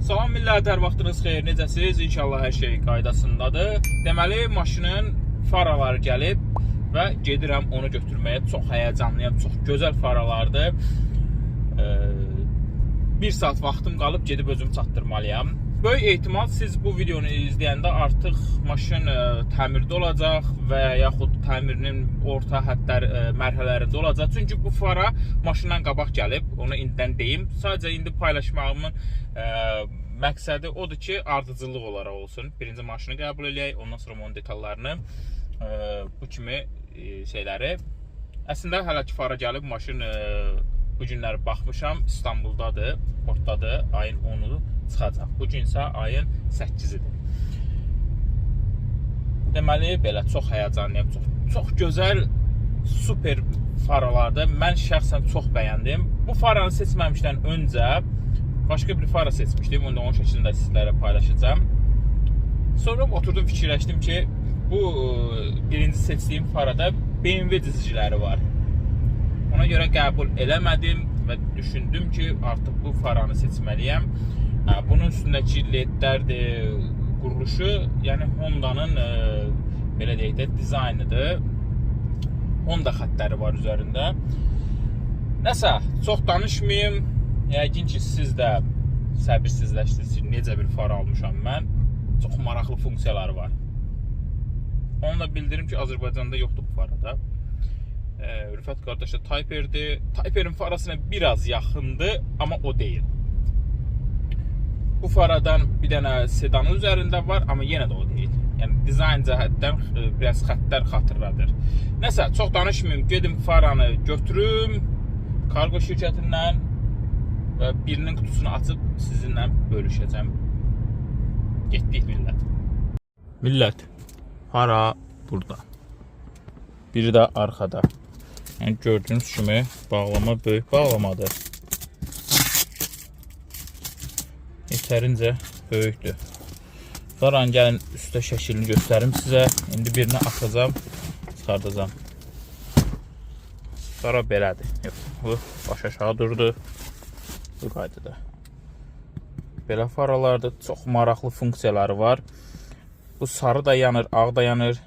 Salam millət, hər vaxtınız xeyir, necəsiz? İnşallah hər şey qaydasındadır. Deməli, maşının faraları gəlib və gedirəm onu götürməyə. Çox həyəcanlıyam, çox gözəl faralardır. Bir saat vaxtım qalıb, gedib özümü çatdırmalıyam. Böyük ehtimal siz bu videonu izləyəndə artıq maşın təmirdə olacaq və yaxud təmirinin orta hədlər mərhələlərində olacaq. Çünki bu fara maşından qabaq gəlib, onu indidən deyim. Sadəcə indi paylaşmağımın məqsədi odur ki, ardıcıllıq olaraq olsun. Birinci maşını qəbul eləyək, ondan sonra onun detallarını, bu kimi şeyləri. Əslində hələ ki fara gəlib, maşın bu günlər baxmışam, İstanbuldadır, portdadır, ayın 10-u çıxacaq. Bu gün isə ayın 8-idir. Deməli belə çox həyəcanlıyam. Çox çox gözəl, super faralardır. Mən şəxsən çox bəyəndim. Bu faranı seçməmişdən öncə başqa bir fara seçmişdim. Onu da onun şəklini də sizlərə paylaşacağam. Sonra oturdum, fikirləşdim ki, bu birinci seçdiyim farada BMW cizgiləri var. Ona görə qəbul eləmədim və düşündüm ki, artıq bu faranı seçməliyəm. Bunun üstündəki ledlərdir, quruluşu, yəni Honda'nın belə deyək də dizaynıdır. Honda xəttləri var üzərində. Nəsə, çox danışmayım. Yəqin ki, siz də səbirsizləşdiniz ki, necə bir fara almışam mən. Çox maraqlı funksiyaları var. Onu da bildirim ki, Azərbaycanda yoxdur bu farada. Rüfət qardaş da Type-R'dir. Type-R'in farasına biraz yaxındır, amma o deyil. Bu faradan bir dənə sedanın üzərində var, amma yenə də o deyil. Yəni dizayn cəhətdən biraz xəttlər xatırladır. Nəsə, çox danışmayım. Gedim faranı götürüm kargo şirkətindən və birinin qutusunu açıb sizinlə bölüşəcəm. Getdik millət. Millət, fara burada. Biri də arxada. Yəni gördüyünüz kimi bağlama böyük bağlamadır. Yetərincə böyükdür. Faranın gəlin üstə şəklini göstərim sizə. İndi birini açacağam, çıxardacağam. Fara belədir. Yox, bu baş aşağı durdu. Bu qaydada. Belə faralardır. Çox maraqlı funksiyaları var. Bu sarı da yanır, ağ da yanır.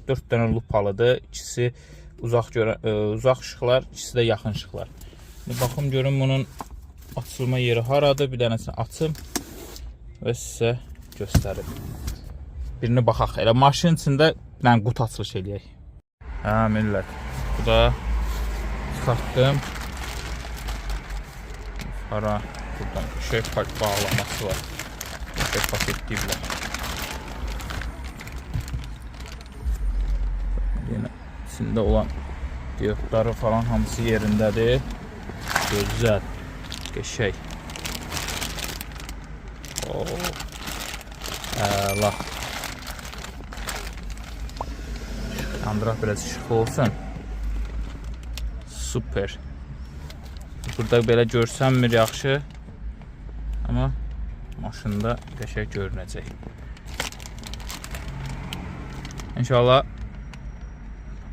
4 dənə lupalıdır. İkisi uzaq görə uzaq işıqlar, ikisi də yaxın işıqlar. İndi baxım görüm bunun açılma yeri haradır. Bir dənəsini açım və sizə göstərim. Birini baxaq. Elə maşının içində bir dənə qutu açılış eləyək. Hə, millət. Bu da çıxartdım. Fara buradan şey bağlaması var. Şey paketləyiblər. Yenə içində olan diyotları falan hamısı yerindədir. Gözəl. Qəşəng. Oo. Əla. Yandıraq, biraz işıqlı olsun. Super. Burada belə görsənmir yaxşı. Amma maşında qəşəng görünəcək. İnşallah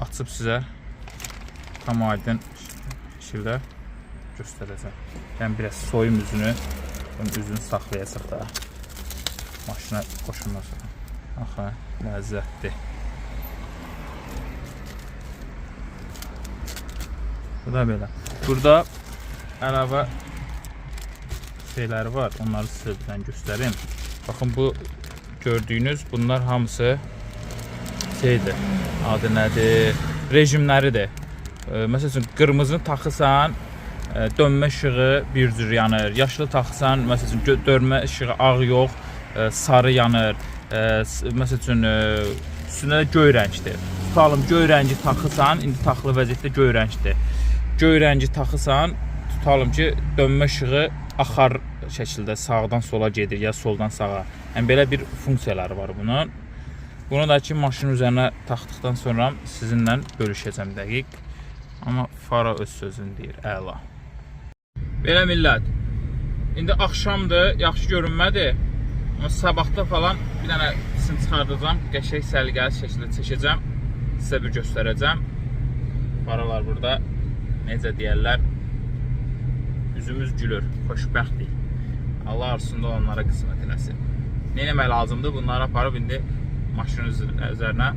açıb sizə tam aydın şəkildə göstərəcəm. Yəni biraz soyum üzünü, bunun üzünü saxlayacaq da. Maşına qoşulmaz. Axı, ləzzətli. Bu da belə. Burada əlavə şeyləri var. Onları sizə bir dənə göstərim. Baxın, bu gördüyünüz bunlar hamısı şeydir. Adı nədir? Rejimləridir. Məsəl üçün qırmızını taxırsan, dönmə işığı bir cür yanır. Yaşılı taxırsan, məsəl üçün dönmə işığı ağ yox, sarı yanır. Məsəl üçün üstündə də göy rəngdir. Tutalım göy rəngi taxırsan, indi taxılı vəziyyətdə göy rəngdir. Göy rəngi taxırsan, tutalım ki, dönmə işığı axar şəkildə sağdan sola gedir ya soldan sağa. Yəni belə bir funksiyaları var bunun. Bunu da ki maşının üzərinə taxdıqdan sonra sizinlə bölüşəcəm dəqiq. Amma fara öz sözünü deyir, əla. Belə millət. İndi axşamdır, yaxşı görünmədi. Amma sabahda falan bir dənə isim çıxardacağam. Qəşəng səliqəli şəkildə çəkəcəm. Sizə bir göstərəcəm. Faralar burada. Necə deyərlər? Üzümüz gülür, xoşbəxtik. Allah arzusunda olanlara qismət eləsin. Nə etmək lazımdır? Bunları aparıb indi maşının üzərinə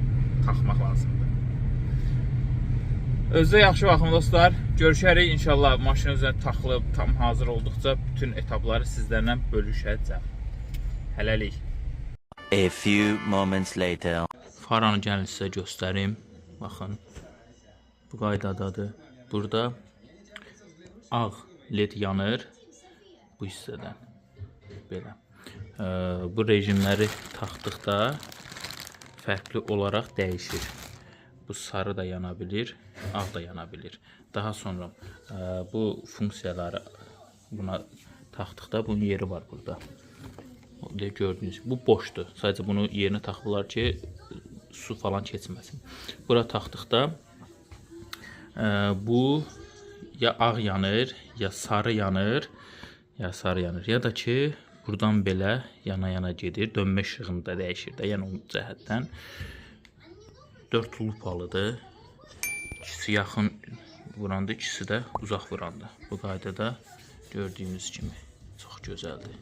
taxmaq lazımdır. Özünüzə yaxşı baxın dostlar. Görüşərik inşallah maşının üzərinə taxılıb tam hazır olduqca bütün etapları sizlərlə bölüşəcəm. Hələlik. A few moments later. Faranı gəlin sizə göstərim. Baxın. Bu qaydadadır. Burada ağ led yanır bu hissədən. Belə. Bu rejimləri taxdıqda fərqli olaraq dəyişir. Bu sarı da yana bilir, ağ da yana bilir. Daha sonra bu funksiyaları buna taxdıqda bunun yeri var burada. Orada gördüyünüz bu boşdur. Sadəcə bunu yerinə taxıblar ki, su falan keçməsin. Bura taxdıqda bu ya ağ yanır, ya sarı yanır, ya sarı yanır, ya da ki buradan belə yana-yana gedir. Dönmə işığını da dəyişir də, yəni o cəhətdən 4 lupalıdır. İkisi yaxın vurandı, ikisi də uzaq vurandı. Bu qaydada gördüyünüz kimi çox gözəldir.